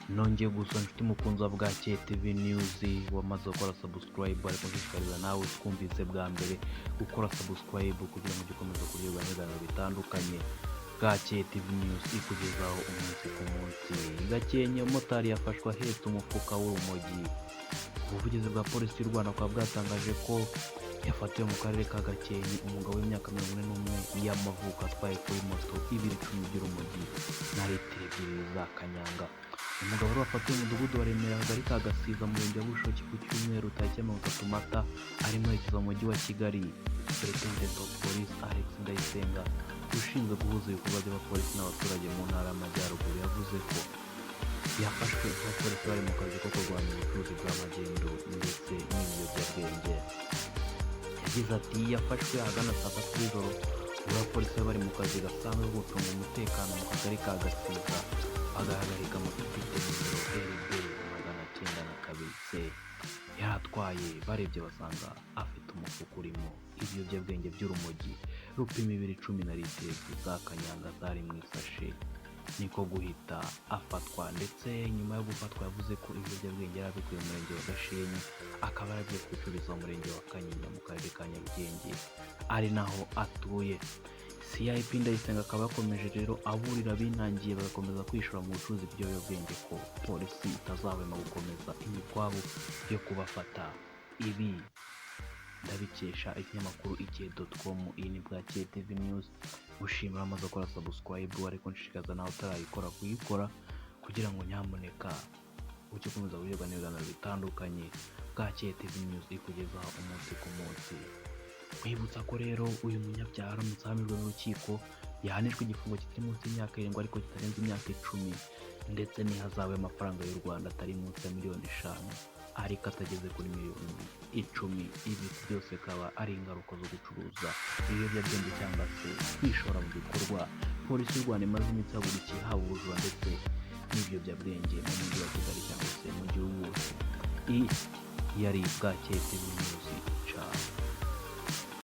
Nongeye gusa inshuti mukunzi wa Bwakeye TV News wamaze gukora subscribe, ariko nshishikariza nawe twumvise bwa mbere gukora subscribe kugira ngo ujye ukomeza kuryoherwa n'ibiganiro bitandukanye Bwakeye TV News ikugezaho umunsi ku munsi. Gakenke, umumotari yafashwe ahetse umufuka w'urumogi. Ubuvugizi bwa Polisi y'u Rwanda bukaba bwatangaje ko yafatiwe mu karere ka Gakenke umugabo w'imyaka 41 y'amavuko atwaye kuri moto ibiro 10 by'urumogi na litiro 2 za kanyanga. Umugabo wari wafatiwe mu mudugudu wa Remera, akagari ka Gasiza, umurenge wa Bushoki, ku cyumweru tariki ya 30 Mata, arimo yerekeza mu mujyi wa Kigali. Superintendent of Police Alex Ndayisenga, ushinzwe guhuza ibikorwa by'abapolisi n'abaturage mu ntara y'Amajyaruguru, yavuze ko yafashwe abapolisi bari mu kazi ko kurwanya ubucuruzi bwa magendu ndetse n'ibiyobyabwenge. Yagize ati: "Yafashwe ahagana saa 3 z'ijoro ubwo abapolisi bari bari mu kazi gasanzwe ko gucunga umutekano mu kagari ka Gasiza, bagahagarika moto ifite nimero RB 902 C yari atwaye. Barebye basanga afite umufuka urimo ibiyobyabwenge by'urumogi rupima ibiro 10 na litiro 2 za kanyanga zari mu isashe, niko guhita afatwa." Ndetse nyuma yo gufatwa yavuze ko ibiyobyabwenge yari abikuye mu murenge wa Gashenyi, akaba yaragiye kubicururiza mu murenge wa Kanyinya mu karere ka Nyarugenge, ari naho atuye. CIP Ndayisenga akaba yakomeje rero aburira abinangiye bagakomeza kwishora mu bucuruzi bw'ibiyobyabwenge ko polisi itazahwema gukomeza imikwabu yo kubafata. Ibi ndabikesha ikinyamakuru igihe.com. Iyi ni Bwakeye TV News. Gushimira amaze gukora subscribe, ariko nshishikaza nawe utarayikora kuyikora kugira ngo nyamuneka ujye ukomeza guherwa n'ibiganiro bitandukanye Bwakeye TV News ikugezaho umunsi ku munsi. Nkwibutsa ko rero uyu munyabyaha aramutse ahamijwe n'urukiko yahanishwa igifungo kitari munsi y'imyaka 7 ariko kitarenze imyaka 10, ndetse n'ihazabu y'amafaranga y'u Rwanda atari munsi ya miliyoni 5 ariko atageze kuri miliyoni 10. Ibi byose bikaba ari ingaruka zo gucuruza ibiyobyabwenge cyangwa se kwishora mu bikorwa Polisi y'u Rwanda imaze iminsi ihagurukiye, haba ubujura ndetse n'ibiyobyabwenge mu mujyi wa Kigali cyangwa se mu gihugu hose. Iyi yari Bwakeye TV News. Ciao.